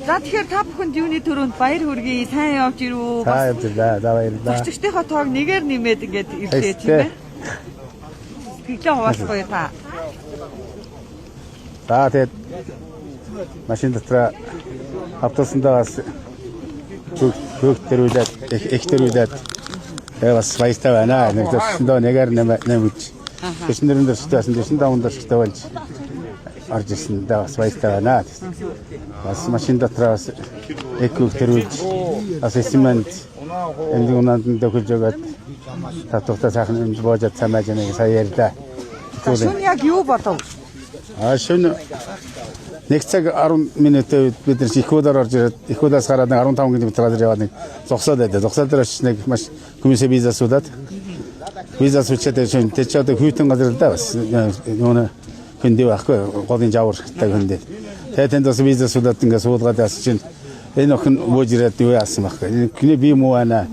За, тэгэхээр та бүхэнд юуны түрүүнд баяр хүргэе. Сайн явж ирүү. За, Бас явж ирлээ. За, баярлалаа. зорчигчдынхоо тоог нэгээр нэмээд ингээд ирлээ, тийм ээ. Сэтгэлээ хуваалцахгүй та. За, тэгээд машин дотроо автобусандаа бас хүүхд төрүүлээд, их төрүүлээд, тэгээ бас баяртай байна. Нэг зөрчсөндөө нэгээр нэмж 44 дөрстэй байсан, 45 дөрстэй болж орж ирсэн. Тэгээ бас баяртай байна. Бас машин дотроо бас их хүүхд төрүүлж, бас эсэм манд эмнэлэг унаанд нь дөхөж өгөөд, татвартаа сайхан эмж боожод сайн байж байгааг сая ярьлаа. За, шөнө яг юу болов? А, шөнө 1 цаг 10 минутын үед бид нар их уулаар орж ирээд, их уулаас гараад нэг 15 км газар яваад нэг зогсоод байлаа. Зогсоод дээр очиж нэг маш хүмүүсээ виза суудаад, виза суулчаад шөнө тэр чи одоо хүйтэн газар л да, бас юуна хөндөө байхгүй, голын жавартай хөндөө. Тэгээд тэнд бас виза суудаад, ингээд суулгаад яасан чинь энэ охин бууж ирээд юу яасан байхгүй. Энэ би муу байна,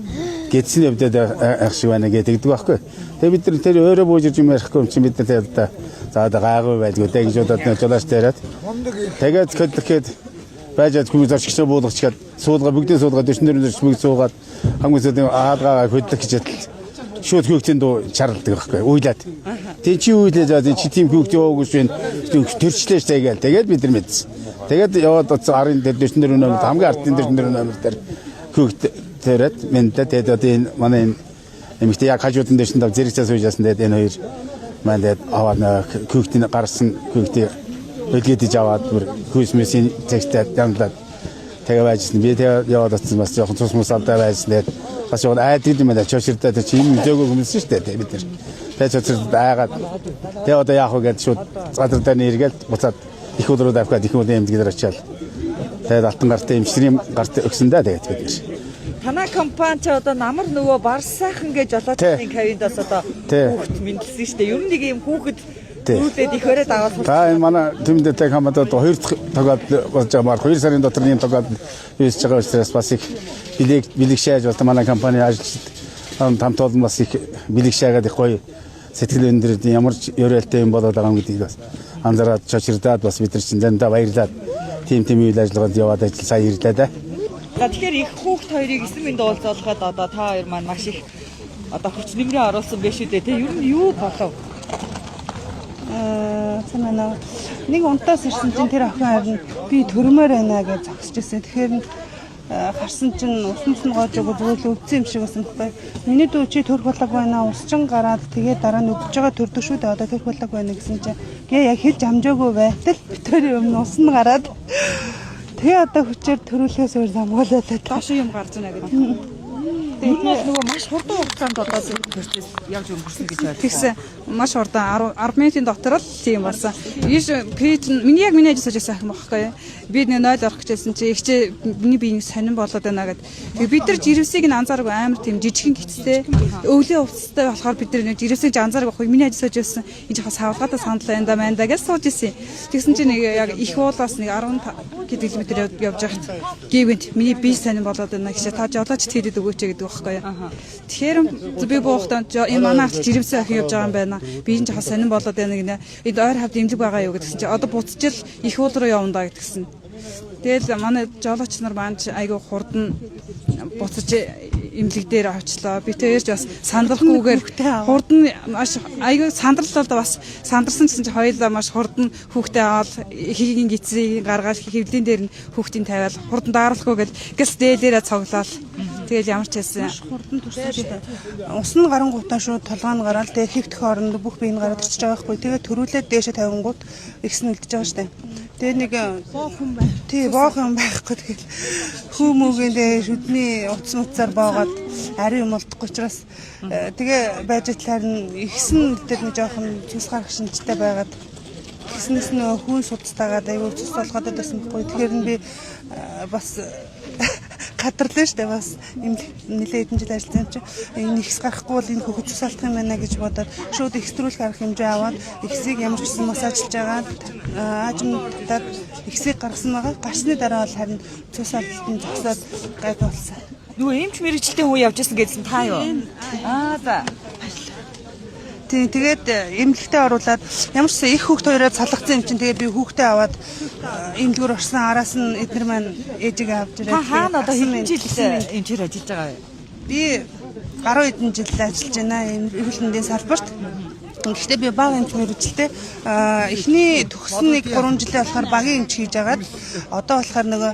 гэдсний өвдөд ах шиг байна гэдэг байхгүй. Тэгээ бид нар тэр өөрөө бууж ирж юм ярихгүй юм чинь бид нар тэгээд одоо за одоо гайгүй байлгүй дээ гэж бодоод нэг жолооч дээрээд тэгээд хөдлөхэд байж хүмүүс зорчигчоо буулгачаад суулга, бүгдээ суулгаад, 44 зөрч бүгд суугаад, хамгийн сүүлийн хаалгаа хөдлөх гэж адил шууд хүүхдийн дуу чарладаг байхгүй, уйлаад. Тэг чи уйлээ, за чи тийм хүүхд яваагүй шин, төрчлээ штэ гээл. Тэгээд бид нар мэдсэн. Тэгээд яваад оцсон арын дээр 44 номер, хамгийн ардын 44 номер дээр хүүхд төрөөд мэндэ. Тэгээд одоо энэ манай энэ эмэгтэй яг хажуудын дэшин тав зэрэг цаас сууж ясан. Тэгээд энэ хоёр маань тэгээд аваад хүүхдийн гарсан хүүхдийг өлгийдэж аваад, бүр хүйсмэсийн цагтаа ямлаад тэгээ байжсэн. Би тэгээ яваад очсон, бас жоохон цус мус алдаа байжсан. Тэгээд бас жоохон айдаг юм байна. Чоширдаа тэр чи юм зөөгөө хүмүүс шүү дээ бид нар. Тэгээ чоширдаа айгаад, тэгээ одоо яах вэ гэдээ шууд газар дээр нэргээл буцаад их уул руу давхаад, их уулын эмнэлгээр очиад, тэгээд алтан гартай эмчний гарт өгсөн дээ тэгээд бид нар. Танай компани ч одоо намар нөгөө бар сайхан гэж жолоочдын кабинд бас одоо хүүхэд мэндэлсэн шүү дээ. Ер нь нэг юм хүүхэд төрүүлээд их өрөөд аваад Та энэ манай тэмдэгтэй компанид хоёр дахь тогоод болж байгаа маар 2 сарын дотор ийм тогоод үүсэж байгаа учраас бас их бэлэг бэлэг шааж бол манай компани ажилчид хамт олон бас их бэлэг шаагаад, их гоё сэтгэл өндөр, ямар ч ёроолтой юм болоод байгаа юм гэдгийг бас анзаараад, чочирдаад, бас бид нар чинь заримдаа баярлаад, тийм тийм үйл ажиллагаанд яваад ажил сайн ирлээ дээ. За, тэгэхээр их хүүхэд хоёрыг эсэм мэнд уулзуулахад одоо та хоёр маань маш их одоо хүч нэмрээ оруулсан байх шүү дээ. Тэ, ер нь юу болов? Цамаа нэг унтаас ирсэн чинь тэр охин харин би төрмөр байна гэж зогсож ирсэн. Тэгэхээр нь харсан чинь ус мус нь гоож өгөө, зүгээр л өвдсөн юм шиг байсан байхгүй. Миний дүү, чи төрөх болог байна. Ус чин гараад, тэгээ дараа нь өвдөж байгаа, төрдөг шүү дээ. Одоо төрөх болог байна гэсэн чинь гээ яг хэлж амжаагүй байтал битэрийн өмнө ус нь гараад, тэгээ одоо хүчээр төрүүлэхээс өөр замгаалаа. Доош юм гарч байна гэдэг. Ер нь бол нөгөө маш хурдан хугацаанд одоо процесс явж өнгөрсөн гэж ойлгоо. Тэгсэн, маш хурдан, 10 10 минутын дотор л тийм болсон. Ийш пэйж нь миний яг миний ажил сууж байсан ах юм багхгүй. Би нэг 0 орох гэжсэн чи их чи миний биеийг сонин болоод байна гэд. Тэгээ бид нар жирэмсийг нь анзаараагүй, амар тийм жижигхэн гитцтэй. Өвлийн хувцастай болохоор бид нар нэг жирэмсийг ч анзаараагүй байхгүй. Миний ажил сууж байсан. Энэ жоохон савлгаатай санал байна да мэн да гэж сууж исэн. Тэгсэн чи нэг яг их уулаас нэг 15 км явж байхад гівэнт миний бие сонин болоод байна гэж, та жолооч тэдэд өгөөч гэдэг байхгүй юу. Тэгэхээр би буухтаа энэ манай арт жирэмсэн охин явж байгаа юм байна. Би энэ жоохон сонин болоод байна гинэ. Энд ойр хавд эмнэлэг байгаа юу гэдгсэн чи одоо буцчил их уул руу явна да гэдгсэн. Тэгэл манай жолооч нар маань ч айгүй хурдан буцаж эмнэлэг дээр авчлаа. Би тэрч бас сандрахгүйгээр хурдан маш айгүй сандрал л бас сандарсан гэсэн чи хоёулаа маш хурдан хүүхдээ аваад, хийгийн гидсийг гаргаад, хэвлийн дээр нь хүүхдийн тавиал, хурдан дааруулахгүй гэл гэс дээлээрээ цоглоол. Тэгэл ямар ч байсан Хурдан төрсөн шүү дээ. Ус нь гарангуутаа шууд толгой нь гараал, тэгээ хэвтэх хооронд бүх бие нь гараад ирчихэж байгаа байхгүй. Тэгээ төрүүлээд дээшээ тавингууд ихс нь үлдэж байгаа шүү дээ. Тэгээ нэг боох юм байна. Тий, боох юм байхгүй. Тэгэл хүү мүгийн тэгээ шүдний утас муцаар боогоод ари юм болдохгүй учраас тэгээ байж талаар нь ихс нь үлдээд, нэг жоохон цус гарах шинжтэй байгаад, тэгснээс нөө хүн судастайгаад айгүй цус толгойдод байсан байхгүй. Тэгэхээр нь би бас гадарлаа штэ, бас нэлээд хэдэн жил ажилласан юм чи энэ ихс гарахгүй бол энэ хөхөж цус алдах юм байна гэж бодоод, шууд ихстрүүлэх арга хэмжээ аваад, ихсийг ямар ч гэсэн массажлж байгаа аажим татаад ихсийг гаргасан байгаа. Гарсны дараа бол харин цус алдалт нь зогсоод гайг болсон. Нөгөө эмч мэргэжилтэй хүн явж исэн гэдсэн та юу? Аа, за. Тийм, тэгээд эмнэлэгтээ оруулаад ямар ч сан их хүүхд хоёроо салгацсан юм чинь тэгээд би хүүхдээ аваад эмнэлгээр орсон, араас нь эднэр маань ээжигээ авч ирээд Та хаана одоо тэгээд хэдэн жил асан мэнд. эмчээр ажиллаж байгаа вэ? Би гаруй хэдэн жил ажиллаж байна эрүүл мэндийн салбарт. Гэхдээ би бага эмч мэргэжилтэй. Эхний төгссөн нэг 3 жилээ болохоор багийн эмч хийж агаад одоо болохоор нөгөө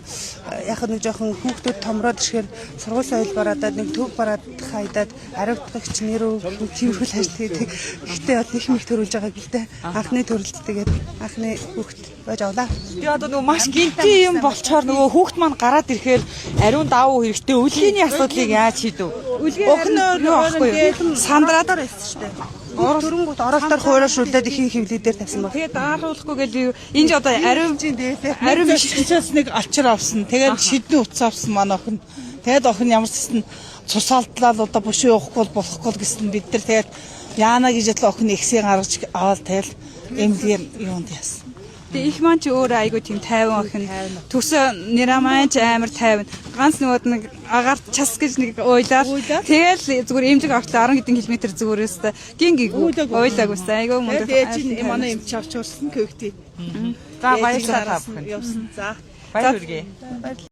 яг нэг жоохон хүүхдүүд томроод ирэхээр сургууль соёл бараадаад нэг төв бараад хайдаад ариутгагч нэрүү тиймэрхүү ажил хийдэг. Гэхдээ бол их мэх төрүүлж байгаа гэлтэй. Анхны төрөлд тэгээд анхны хүүхд байж авлаа. Би одоо нөгөө маш гинти юм болчоор нөгөө хүүхд маань гараад ирэхээр ариун даавуу хэрэгтэй, өлгийний асуудлыг яаж шийдэв? Охин юу аахгүй юу? Сандраад байсан шүү дээ. Төрөнгөт оролтоор хуурашуулаад ихийн хөвлөй дээр тавьсан баг. Тэгээд даарлуулахгүй гэл энэ ч одоо ариун Ариун ариун биш. Шигчээс нэг алчир авсан. Тэгээд шидний утас авсан манай охин. Тэгээд охин ямар ч гэсэн цус алдлаа л одоо бушуу явахгүй бол болохгүй л гэсэн бид нар тэгээд яана гэж л охин ихсээ гаргаж аваад тэгэл эмнэлгээр юунд яасан. Тэгээ их маань ч өөрөө айгүй тийм тайван охин. Төсөө нэраа маань ч амар тайван. Ганц нөгөөд нэг агаар час гэж нэг уйлаад тэгэл зүгээр эмнэлэг ортлоо 10 хэдэн километр зүгээр өстэй. Гин гигүү уйлаагүйсэн. Айгүй мундаг. Тэгээд ээж нь манай эмч авч урсан көгтий. За, баярлалаа та бүхэнд. Явсан. За. Баяр хүргэе.